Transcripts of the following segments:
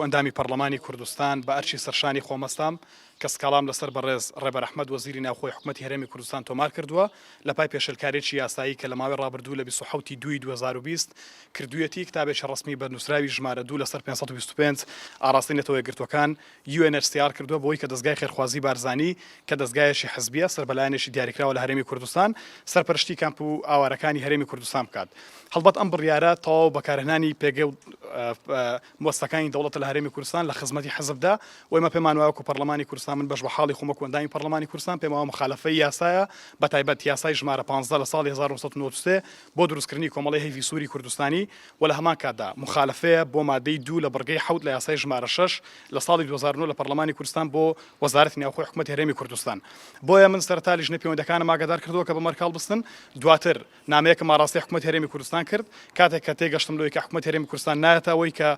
ئەندامی پەڕلەمانی کوردستان بە ئەرکی سەرشانی خۆم هەستام کە سکاڵام لەسەر بەڕێز ڕێبەر ئەحمەد وەزیری ناوخۆی حکومەتی هەرێمی کوردستان تۆمار کردووە لە پای پێشێلکاریەکی یاسایی کە لە ماوەی ڕابردوو لە 27 ی دووی 2020 کردوویەتی کتابێکی ڕەسمی بە نووسراوی ژمارە دوو لەسەر 525 ئاڕاستەی نەتەوە یەکگرتووەکان UNHCR کردووە بۆی کە دەزگای خێرخوازی بارزانی کە دەزگایەکی حزبیە سەر بە لایەنێکی دیاریکراوە لە هەرێمی کوردستان سەرپەرشتی کامپ و ئاوارەکانی هەرێمی کوردستان بکات. هەڵبەت ئەم بڕیارە تەواو بەکارهێنانی پێگە و موەسسەکانی دەوڵەتە لە هەرێمی کوردستان لە خزمەتی حزبدا و ئێمە پێمان وایە وەکو پەرلەمانی کوردستان من بەش بە حاڵی خۆم وەکو ئەندامی پەرلەمانی کوردستان پێم وایە موخالەفەی یاسایە بە تایبەت یاسای ژمارە 15 لە ساڵی 1993 بۆ دروستکردنی کۆمەڵەی هەیڤی سووری کوردستانی و لە هەمان کاتدا موخالەفەیە بۆ مادەی دوو لە بڕگەی حەوت لە یاسای ژمارە شەش لە ساڵی 2009 لە پەرلەمانی کوردستان بۆ وەزارەتی ناوخۆی حکومەتی هەرێمی کوردستان. بۆیە من سەرەتا لیژنەی پەیوەندەکانم ئاگادار کردەوە کە بە مەرکاڵ بستن، دواتر نامەیەکم ئاڕاستەی حکومەتی هەرێمی کوردستان کرد، کاتێک کە تێگەشتم لەوەی کە حکومەتی هەرێمی کوردستان نایەتە ئەوەی کە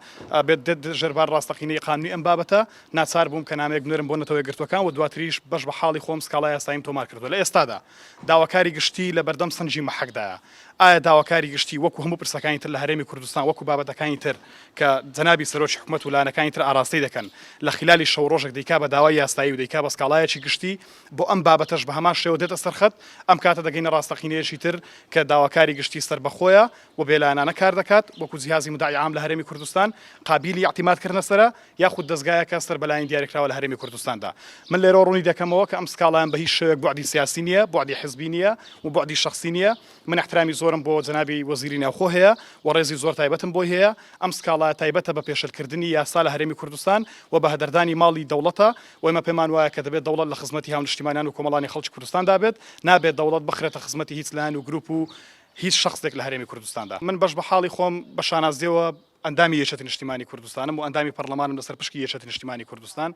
بێت دێت ژێر بار ڕاستەقینەی قانونی ئەم بابەتە، ناچار بووم کە نامەیەک بنێرم بۆ نەتەوە یەکگرتووەکان و دواتریش بەش بە حاڵی خۆم سکاڵای یاساییم تۆمار کردووە. لە ئێستادا داواکاری گشتی لە بەردەم سەنجی مەحەکدایە. ئایا داواکاری گشتی وەکو هەموو پرسەکانی تر لە هەرێمی کوردستان وەکو بابەتەکانی تر کە جەنابی سەرۆکی حکومەت و لایەنەکانی تر ئاراستەی دەکەن لە خیلالی شەو ڕۆژێک دەیکا بە داوای یاسایی و دەیکا بە سکاڵایەکی گشتی بۆ ئەم بابەتەش بە هەمان شێوە دێتە سەر خەت ئەم کاتە دەگەینە ڕاستەقینەیەکی تر کە داواکاری گشتی سەربەخۆیە و بێلایەنانە کار دەکات وەکو جیهازی مدعی عام لە هەرێمی کوردستان قابیلی ئیعتیماد کردنە سەرە یاخود دەزگایەکە سەر بە لایەنی دیاریکراوە لە هەرێمی کوردستاندا. من لێرەوە ڕوونی دەکەمەوە کە ئەم سکاڵایەم بە هیچ شێوەیەک بوعدی سیاسی نییە، بوعدی حزبی نییە و بوعدی شەخسی نییە. من ئیحترامی زۆرم بۆ جەنابی وەزیری ناوخۆ هەیە و ڕێزی زۆر تایبەتم بۆی هەیە. ئەم سکاڵایە تایبەتە بە پێشێلکردنی یاسا لە هەرێمی کوردستان و بە هەدەردانی ماڵی دەوڵەتە و ئێمە پێمان وایە کە دەبێت دەوڵەت لە خزمەتی هاونیشتیمانیان و کۆمەڵانی خەڵکی کوردستاندا بێت، نابێت دەوڵەت بخرێتە خزمەتی هیچ لایەن و گروپ و هیچ شەخسێک لە هەرێمی کوردستاندا. من بەش بە حاڵی خۆم بە شانازییەوە ئەندامی یەکێتی نیشتیمانی کوردستانم و ئەندامی پەرلەمانم لەسەر پشکی یەکێتی نیشتیمانی کوردستان،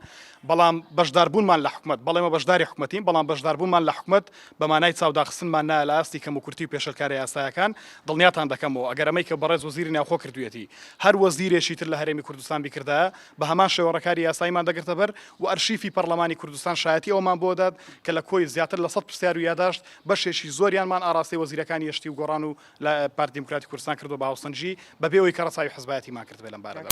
بەڵام بەشداربوونمان لە حکومەت، بەڵێ ئێمە بەشداری حکومەتین، بەڵام بەشداربوونمان لە حکومەت بە مانای چاوداخستنمان نایە لە ئاستی کەموکورتی و پێشێلکارە یاسایەکان، دڵنیاتان دەکەمەوە ئەگەر ئەمەی کە بەڕێز وەزیری ناوخۆ کردوویەتی هەر وەزیرێکی تر لە هەرێمی کوردستان بیکردایە بە هەمان شێوە ڕێکاری یاساییمان دەگرتە بەر و ئەرشیفی پەرلەمانی کوردستان شایەتی ئەوەمان بۆ دەدات کە لە کۆی زیاتر لە 100 پرسیار و یاداشت بەشێکی زۆریانمان ئاڕاستەی وەزیرەکانی یەشتی و گۆڕان و لە پارتی دیموکراتی کوردستان کردووە بە هاوسەنگی بەبێ ئەوەی کە ڕەچاوی حزبایەتیمان کردبێ لەم بارەدا.